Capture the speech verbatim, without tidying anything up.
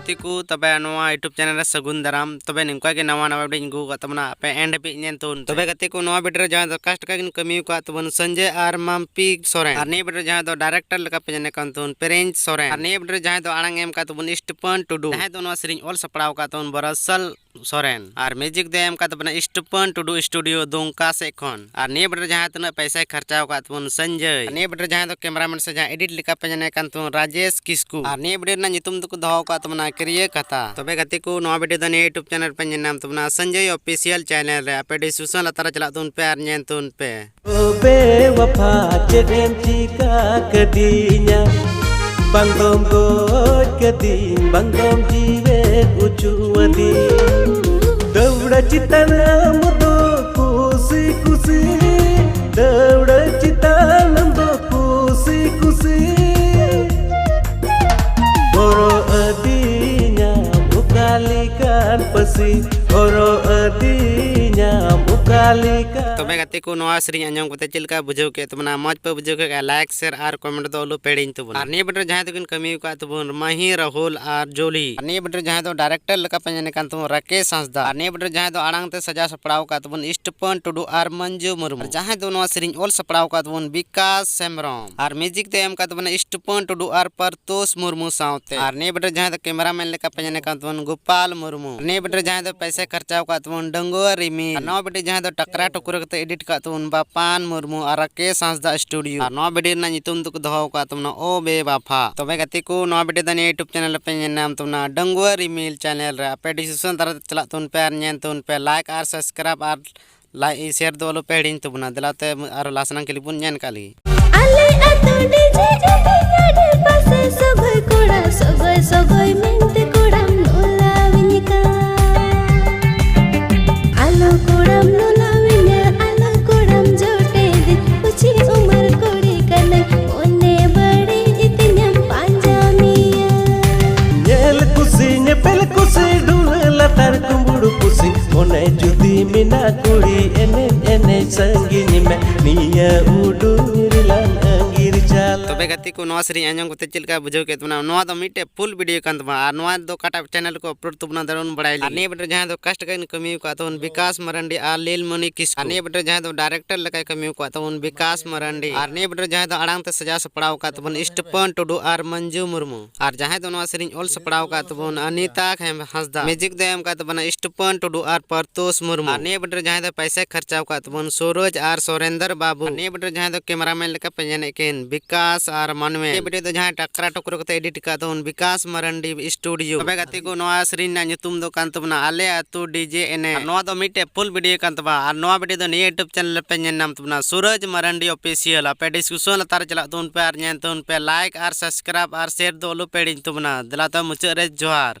ᱜᱟᱛᱮ ᱠᱚ, ᱛᱚᱵᱮ ᱱᱚᱣᱟ YouTube channel ᱨᱮ ᱥᱟᱹᱜᱩᱱ ᱫᱟᱨᱟᱢ᱾ ᱛᱚᱵᱮ ᱱᱚᱝᱠᱟ ᱜᱮ ᱱᱟᱣᱟ ᱱᱟᱣᱟ video ᱤᱧ ᱟᱹᱜᱩ ᱟᱠᱟᱫ ᱛᱟᱵᱚᱱᱟ, ᱟᱯᱮ end ᱦᱟᱹᱵᱤᱡ ᱧᱮᱞ ᱛᱟᱵᱚᱱ ᱯᱮ᱾ ᱛᱚᱵᱮ ᱜᱟᱛᱮ ᱠᱚ, ᱱᱚᱣᱟ video ᱨᱮ ᱡᱟᱦᱟᱸᱭ ᱫᱚ cast ᱠᱟᱜ ᱠᱤᱱ ᱠᱟᱹᱢᱤ ᱟᱠᱟᱫ ᱛᱟᱵᱚᱱ ᱥᱚᱧᱡᱚᱭ ᱟᱨ ᱢᱟᱢᱯᱤ ᱥᱚᱨᱮᱱ, ᱟᱨ ᱱᱤᱭᱟᱹ video ᱨᱮ ᱡᱟᱦᱟᱸᱭ ᱫᱚ director ᱞᱮᱠᱟ ᱯᱮ ᱧᱮᱞᱮ ᱠᱟᱱ ᱛᱟᱵᱚᱱ ᱯᱮᱨᱮᱧ ᱥᱚᱨᱮᱱ, ᱟᱨ ᱱᱤᱭᱟᱹ video ᱨᱮ ᱡᱟᱦᱟᱸᱭ ᱫᱚ ᱟᱲᱟᱝ ᱮᱢ ᱟᱠᱟᱫ ᱛᱟᱵᱚᱱ ᱥᱴᱤᱯᱷᱟᱱ ᱴᱩᱰᱩ, ᱡᱟᱦᱟᱸᱭ ᱫᱚ ᱱᱚᱣᱟ ᱥᱮᱨᱮᱧ ᱚᱞ ᱥᱟᱯᱲᱟᱣ ᱟᱠᱟᱫ ᱛᱟᱵᱚᱱ ᱵᱚᱨᱟᱥᱟᱞ ᱥᱚᱨᱮᱱ, ᱟᱨ music ᱫᱚ ᱮᱢ ᱟᱠᱟᱫ ᱛᱟᱵᱚᱱᱟ ᱥᱴᱤᱯᱷᱟᱱ ᱴᱩᱰᱩ studio ᱫᱩᱢᱠᱟ ᱥᱮᱫ ᱠᱷᱚᱱ᱾ ᱟᱨ ᱱᱤᱭᱟᱹ video ᱨᱮ ᱡᱟᱦᱟᱸ ᱛᱤᱱᱟᱹᱜ ᱯᱚᱭᱥᱟᱭ ᱠᱷᱚᱨᱪᱟ ᱟᱠᱟᱫ ᱛᱟᱵᱚᱱ ᱥᱚᱧᱡᱚᱭ, ᱟᱨ ᱱᱤᱭᱟᱹ video ᱨᱮ ᱡᱟᱦᱟᱸᱭ ᱫᱚ cameraman ᱥᱮ ᱡᱟᱦᱟᱸᱭ edit ᱞᱮᱠᱟ ᱯᱮ ᱧᱮᱞᱮ ᱠᱟᱱ ᱛᱟᱵᱚᱱ ᱨᱟᱡᱮᱥ ᱠᱤᱥᱠᱩ, ᱟᱨ ᱱᱤᱭᱟᱹ video ᱨᱮᱱᱟᱜ ᱧᱩᱛᱩᱢ ᱫᱚᱠᱚ ᱫᱚᱦᱚ ᱟᱠᱟᱫ ᱛᱟᱵᱚᱱᱟ ᱠᱤᱨᱤᱭᱟᱹ ᱠᱟᱛᱷᱟ᱾ ᱛᱚᱵᱮ ᱜᱟᱛᱮ ᱠᱚ, ᱱᱚᱣᱟ video ᱫᱚ ᱱᱤᱭᱟᱹ YouTube channel ᱯᱮ ᱧᱮᱞ ᱧᱟᱢ ᱛᱟᱵᱚᱱᱟ ᱥᱚᱧᱡᱚᱭ official channel ᱨᱮ᱾ ᱟᱯᱮ description ᱞᱟᱛᱟᱨ ᱨᱮ ᱪᱟᱞᱟᱜ ᱛᱟᱵᱚᱱ ᱯᱮ ᱟᱨ ᱧᱮᱞ ᱛᱟᱵᱚᱱ ᱯᱮ᱾ ᱚ ᱵᱮᱣᱟᱯᱷᱟ, ᱪᱮᱫ ᱮᱢ ᱪᱤᱠᱟ ᱠᱟᱫᱤᱧᱟ? ᱵᱟᱝ ᱫᱚᱢ ᱜᱚᱡ ᱠᱟᱫᱤᱧ, ᱵᱟᱝ ᱫᱚᱢ ᱡᱤᱣᱮᱫ ᱦᱚᱪᱚᱣᱟᱫᱤᱧ᱾ ᱫᱟᱹᱣᱲᱟᱹ ᱪᱮᱛᱟᱱ ᱟᱢ ᱫᱚ ᱠᱩᱥᱤ ᱠᱩᱥᱤ, ᱫᱟᱹᱣᱲᱟᱹ ᱪᱮᱛᱟᱱ ᱟᱢ ᱫᱚ ᱠᱩᱥᱤ ᱠᱩᱥᱤ᱾ ᱦᱚᱨᱚᱜ ᱟᱹᱫᱤᱧᱟᱢ ᱚᱠᱟ ᱞᱮᱠᱟᱱ ᱯᱟᱹᱥᱤ, ᱦᱚᱨᱚᱜ ᱟᱹᱫᱤᱧᱟᱢ ᱚᱠᱟ ᱞᱮᱠᱟᱱ᱾ ᱛᱚᱵᱮ ᱜᱟᱛᱮ ᱠᱚ, ᱱᱚᱣᱟ ᱥᱮᱨᱮᱧ ᱟᱸᱡᱚᱢ ᱠᱟᱛᱮ ᱪᱮᱫ ᱞᱮᱠᱟ ᱵᱩᱡᱷᱟᱹᱣ ᱠᱮᱫ ᱛᱟᱵᱚᱱᱟ? ᱢᱚᱡᱽ ᱯᱮ ᱵᱩᱡᱷᱟᱹᱣ ᱠᱮᱫ ᱠᱷᱟᱱ like, share ᱟᱨ comment ᱫᱚ ᱟᱞᱚ ᱯᱮ ᱦᱤᱲᱤᱧ ᱛᱟᱵᱚᱱᱟ᱾ ᱟᱨ ᱱᱤᱭᱟᱹ video ᱨᱮ ᱡᱟᱦᱟᱸᱭ ᱫᱚᱠᱤᱱ ᱠᱟᱹᱢᱤ ᱟᱠᱟᱫ ᱛᱟᱵᱚᱱ ᱢᱟᱹᱦᱤ, ᱨᱟᱦᱩᱞ ᱟᱨ ᱡᱚᱞᱤ, ᱟᱨ ᱱᱤᱭᱟᱹ video ᱨᱮ ᱡᱟᱦᱟᱸᱭ ᱫᱚ director ᱞᱮᱠᱟ ᱯᱮ ᱧᱮᱞᱮ ᱠᱟᱱ ᱛᱟᱵᱚᱱ ᱨᱟᱠᱮᱥ ᱦᱟᱸᱥᱫᱟ, ᱟᱨ ᱱᱤᱭᱟᱹ video ᱨᱮ ᱡᱟᱦᱟᱸᱭ ᱫᱚ ᱟᱲᱟᱝ ᱛᱮ ᱥᱟᱡᱟᱣ ᱥᱟᱯᱲᱟᱣ ᱟᱠᱟᱫ ᱛᱟᱵᱚᱱ ᱥᱴᱤᱯᱷᱟᱱ ᱴᱩᱰᱩ ᱟᱨ ᱢᱚᱧᱡᱩ ᱢᱩᱨᱢᱩ, ᱟᱨ ᱡᱟᱦᱟᱸᱭ ᱫᱚ ᱱᱚᱣᱟ ᱥᱮᱨᱮᱧ ᱚᱞ ᱥᱟᱯᱲᱟᱣ ᱟᱠᱟᱫ ᱛᱟᱵᱚᱱ ᱵᱤᱠᱟᱥ ᱦᱮᱢᱵᱨᱚᱢ, ᱟᱨ music ᱫᱚ ᱮᱢ ᱟᱠᱟᱫ ᱛᱟᱵᱚᱱᱟ ᱥᱴᱤᱯᱷᱟᱱ ᱴᱩᱰᱩ ᱟᱨ ᱯᱟᱨᱛᱳᱥ ᱢᱩᱨᱢᱩ ᱥᱟᱶᱛᱮ᱾ ᱟᱨ ᱱᱤᱭᱟᱹ video ᱨᱮ ᱡᱟᱦᱟᱸᱭ ᱫᱚ cameraman ᱞᱮᱠᱟ ᱯᱮ ᱧᱮᱞᱮ ᱠᱟᱱ ᱛᱟᱵᱚᱱ ᱜᱳᱯᱟᱞ ᱢᱩᱨᱢᱩ, ᱟᱨ ᱱᱤᱭᱟᱹ video ᱨᱮ ᱡᱟᱦᱟᱸᱭ ᱫᱚ ᱯᱚᱭᱥᱟ ᱠᱷᱚᱨᱪᱟᱣ ᱟᱠᱟᱫ ᱛᱟᱵᱚᱱ ᱰᱟᱺᱜᱩᱣᱟᱹ ᱨᱤᱢᱤᱞ, ᱟᱨ ᱱᱚᱣᱟ video ᱨᱮ ᱡᱟᱦᱟᱸᱭ ᱫᱚ ᱴᱟᱠᱨᱟ ᱴᱩᱠᱨᱟᱹ ᱠᱟᱛᱮ edit ᱟᱠᱟᱫ ᱛᱟᱵᱚᱱ ᱵᱟᱯᱟᱱ ᱢᱩᱨᱢᱩ ᱟᱨ ᱨᱟᱠᱮᱥ ᱦᱟᱸᱥᱫᱟ studio, ᱟᱨ ᱱᱚᱣᱟ video ᱨᱮᱱᱟᱜ ᱧᱩᱛᱩᱢ ᱫᱚᱠᱚ ᱫᱚᱦᱚ ᱟᱠᱟᱫ ᱛᱟᱵᱚᱱᱟ ᱚ ᱵᱮᱣᱟᱯᱷᱟ᱾ ᱛᱚᱵᱮ ᱜᱟᱛᱮ ᱠᱚ, ᱱᱚᱣᱟ video ᱫᱚ ᱱᱤᱭᱟᱹ YouTube channel ᱨᱮᱯᱮ ᱧᱮᱞ ᱧᱟᱢ ᱛᱟᱵᱚᱱᱟ ᱰᱟᱺᱜᱩᱣᱟᱹ ᱨᱤᱢᱤᱞ channel ᱨᱮ᱾ ᱟᱯᱮ description ᱫᱟᱨᱟ ᱛᱮ ᱪᱟᱞᱟᱜ ᱛᱟᱵᱚᱱ ᱯᱮ ᱟᱨ ᱧᱮᱞ ᱛᱟᱵᱚᱱ ᱯᱮ, like ᱟᱨ subscribe ᱟᱨ like, share ᱫᱚ ᱟᱞᱚ ᱯᱮ ᱦᱤᱲᱤᱧ ᱛᱟᱵᱚᱱᱟ᱾ ᱫᱮᱞᱟ ᱛᱮ ᱟᱨᱚ ᱞᱟᱦᱟ ᱥᱮᱱᱟᱜ clip ᱵᱚᱱ ᱧᱮᱞ ᱠᱟᱜ ᱞᱮᱜᱮ᱾ ᱟᱞᱮ ᱟᱹᱛᱩ ᱰᱤᱡᱮ ᱡᱩᱢᱤ ᱟᱰᱮ ᱯᱟᱥᱮ ᱥᱚᱜᱚᱭ ᱠᱚᱲᱟ ᱥᱚᱜᱚᱭ ᱥᱚᱜᱚᱭ ᱢᱮᱱᱛᱮ ᱠᱚᱲᱟᱢ ᱱᱚᱞᱟᱣᱤᱧ ᱠᱟᱱ᱾ ᱟᱞᱚ ᱠᱚᱲᱟᱢ ᱱᱚᱞᱟᱣᱤᱧᱟ, ᱟᱞᱚ ᱠᱚᱲᱟᱢ ᱡᱚᱴᱮᱫ, ᱠᱩᱪᱤ ᱩᱢᱮᱨ ᱠᱩᱲᱤ ᱠᱟᱹᱱᱟᱹᱧ, ᱢᱚᱱᱮ ᱵᱟᱹᱲᱤᱡ ᱛᱤᱧᱟᱢ ᱯᱟᱸᱡᱟ ᱢᱮᱭᱟ᱾ ᱧᱮᱞ ᱠᱩᱥᱤ, ᱧᱮᱯᱮᱞ ᱠᱩᱥᱤ, ᱰᱷᱩᱞᱟᱹ ᱞᱟᱛᱟᱨ ᱠᱩᱢᱵᱩᱲ ᱠᱩᱥᱤ, ᱢᱚᱱᱮ ᱡᱩᱫᱤ ᱢᱮᱱᱟᱜ ᱠᱩᱲᱤ, ᱮᱱᱮᱡ ᱮᱱᱮᱡ ᱥᱟᱺᱜᱤᱧ ᱢᱮ, ᱱᱤᱭᱟᱹ ᱩᱰᱩᱨ ᱞᱟᱝ ᱟᱺᱜᱤᱨ ᱪᱟᱞᱟᱜ᱾ ᱛᱚᱵᱮ ᱜᱟᱛᱮ ᱠᱚ, ᱱᱚᱣᱟ ᱥᱮᱨᱮᱧ ᱟᱸᱡᱚᱢ ᱠᱟᱛᱮ ᱪᱮᱫ ᱞᱮᱠᱟ ᱵᱩᱡᱷᱟᱹᱣ ᱠᱮᱫ ᱛᱟᱵᱚᱱᱟ? ᱱᱚᱣᱟ ᱫᱚ ᱢᱤᱫᱴᱮᱡ ᱯᱷᱩᱞ ᱵᱷᱤᱰᱤᱭᱳ ᱠᱟᱱ ᱛᱟᱵᱚᱱᱟ, ᱟᱨ ᱱᱚᱣᱟ ᱫᱚ ᱚᱠᱟᱴᱟᱜ ᱪᱮᱱᱮᱞ ᱠᱚ ᱟᱯᱞᱳᱰ ᱛᱟᱵᱚᱱᱟ, ᱫᱟᱲᱮ ᱵᱚᱱ ᱵᱟᱲᱟᱭ ᱞᱟᱹᱜᱤᱫ᱾ ᱟᱨ ᱱᱤᱭᱟᱹ ᱵᱷᱤᱰᱤᱭᱳ ᱨᱮ ᱡᱟᱦᱟᱸᱭ ᱫᱚ ᱠᱟᱥᱴ ᱠᱟᱹᱦᱱᱤ ᱠᱟᱹᱢᱤ ᱟᱠᱟᱫ ᱛᱟᱵᱚᱱ ᱵᱤᱠᱟᱥ ᱢᱟᱨᱟᱱᱰᱤ ᱟᱨ ᱞᱤᱞᱢᱚᱱᱤ ᱠᱤᱥᱠᱩ᱾ ᱟᱨ ᱱᱤᱭᱟᱹ ᱵᱷᱤᱰᱤᱭᱳ ᱨᱮ ᱡᱟᱦᱟᱸᱭ ᱫᱚ ᱰᱟᱭᱨᱮᱠᱴᱚᱨ ᱞᱮᱠᱟᱭ ᱠᱟᱹᱢᱤ ᱟᱠᱟᱫ ᱛᱟᱵᱚᱱ ᱵᱤᱠᱟᱥ ᱢᱟᱨᱟᱱᱰᱤ᱾ ᱟᱨ ᱱᱤᱭᱟᱹ ᱵᱷᱤᱰᱤᱭᱳ ᱨᱮ ᱡᱟᱦᱟᱸᱭ ᱫᱚ ᱟᱲᱟᱝ ᱛᱮ ᱥᱟᱡᱟᱣ ᱥᱟᱯᱲᱟᱣ ᱟᱠᱟᱫ ᱛᱟᱵᱚᱱ ᱥᱴᱤᱯᱷᱟᱱ ᱴᱩᱰᱩ ᱟᱨ ᱢᱚᱧᱡᱩ ᱢᱩᱨᱢᱩ᱾ ᱟᱨ ᱡᱟᱦᱟᱸᱭ ᱫᱚ ᱱᱚᱣᱟ ᱥᱮᱨᱮᱧ ᱚᱞ ᱥᱟᱯᱲᱟᱣ ᱟᱠᱟᱫ ᱛᱟᱵᱚᱱ ᱟᱱᱤᱛᱟ ᱦᱮᱢ ᱦᱟᱸᱥᱫᱟ᱾ ᱢᱤᱣᱡᱤᱠ ᱫᱚ ᱮᱢ ᱟᱠᱟᱫ ᱛᱟᱵᱚᱱᱟ ᱥᱴᱤᱯᱷᱟᱱ ᱴᱩᱰᱩ ᱟᱨ ᱯᱟᱨᱛᱳᱥ ᱢᱩᱨᱢᱩ᱾ ᱟᱨ ᱱᱤᱭᱟᱹ ᱵᱷᱤᱰᱤᱭᱳ ᱨᱮ ᱡᱟᱦᱟᱸᱭ ᱫᱚ ᱯᱟᱭᱥᱟᱭ ᱠᱷᱚᱨᱪᱟᱣ ᱟᱠᱟᱫ ᱛᱟᱵᱚᱱ ᱥᱩᱨᱚᱡᱽ ᱟᱨ ᱥᱚᱨᱮᱱᱫᱨ ᱵᱟᱵᱩ᱾ ᱟᱨ ᱱᱤᱭᱟᱹ ᱵᱷᱤᱰᱤᱭᱳ ᱨᱮ ᱡᱟᱦᱟᱸᱭ ᱫᱚ ᱠᱮᱢᱮᱨᱟᱢᱮᱱ ᱞᱮᱠᱟ ᱯᱮ ᱧᱮᱞᱮᱫ ᱠᱤᱱ ᱵᱤᱠᱟᱥ ᱟᱨ ᱢᱟᱱᱣᱮᱞ᱾ ᱱᱤᱭᱟᱹ ᱵᱷᱤᱰᱤᱭᱳ ᱫᱚ ᱡᱟᱦᱟᱸᱭ ᱴᱟᱠᱨᱟ ᱴᱩᱠᱨᱟ ᱠᱟᱛᱮ ᱮᱰᱤᱴ ᱟᱠᱟᱫ ᱛᱟᱵᱚᱱ ᱵᱤᱠᱟᱥ ᱢᱟᱨᱟᱱᱰᱤ ᱥᱴᱩᱰᱤᱭᱳ᱾ ᱛᱚᱵᱮ ᱜᱟᱛᱮ ᱠᱚ, ᱱᱚᱣᱟ ᱥᱮᱨᱮᱧ ᱨᱮᱱᱟᱜ ᱧᱩᱛᱩᱢ ᱫᱚ ᱠᱟᱱ ᱛᱟᱵᱚᱱᱟ ᱟᱞᱮ ᱟᱹᱛᱩ ᱰᱤᱡᱮ ᱮᱱᱮᱡ᱾ ᱟᱨ ᱱᱚᱣᱟ ᱫᱚ ᱢᱤᱫᱴᱮᱡ ᱯᱷᱩᱞ ᱵᱷᱤᱰᱤᱭᱳ ᱠᱟᱱ ᱛᱟᱵᱚᱱᱟ, ᱟᱨ ᱱᱚᱣᱟ ᱵᱷᱤᱰᱤᱭᱳ ᱫᱚ ᱱᱤᱭᱟᱹ YouTube ᱪᱮᱱᱮᱞ ᱨᱮᱯᱮ ᱧᱮᱞ ᱧᱟᱢ ᱛᱟᱵᱚᱱᱟ, ᱥᱩᱨᱚᱡᱽ ᱢᱟᱨᱟᱱᱰᱤ ᱚᱯᱷᱤᱥᱤᱭᱟᱞ᱾ ᱟᱯᱮ ᱰᱤᱥᱠᱨᱤᱯᱥᱚᱱ ᱞᱟᱛᱟᱨ ᱨᱮ ᱪᱟᱞᱟᱜ ᱛᱟᱵᱚᱱ ᱯᱮ ᱟᱨ ᱧᱮᱞ ᱛᱟᱵᱚᱱ ᱯᱮ, ᱞᱟᱭᱤᱠ ᱟᱨ ᱥᱟᱵᱥᱠᱨᱟᱭᱤᱵ ᱟᱨ ᱥᱮᱭᱟᱨ ᱫᱚ ᱟᱞᱚ ᱯᱮ ᱦᱤᱲᱤᱧ ᱛᱟᱵᱚᱱᱟ᱾ ᱫᱮᱞᱟ ᱛᱚᱵᱮ ᱢᱩᱪᱟᱹᱫ ᱨᱮ ᱡᱚᱦᱟᱨ᱾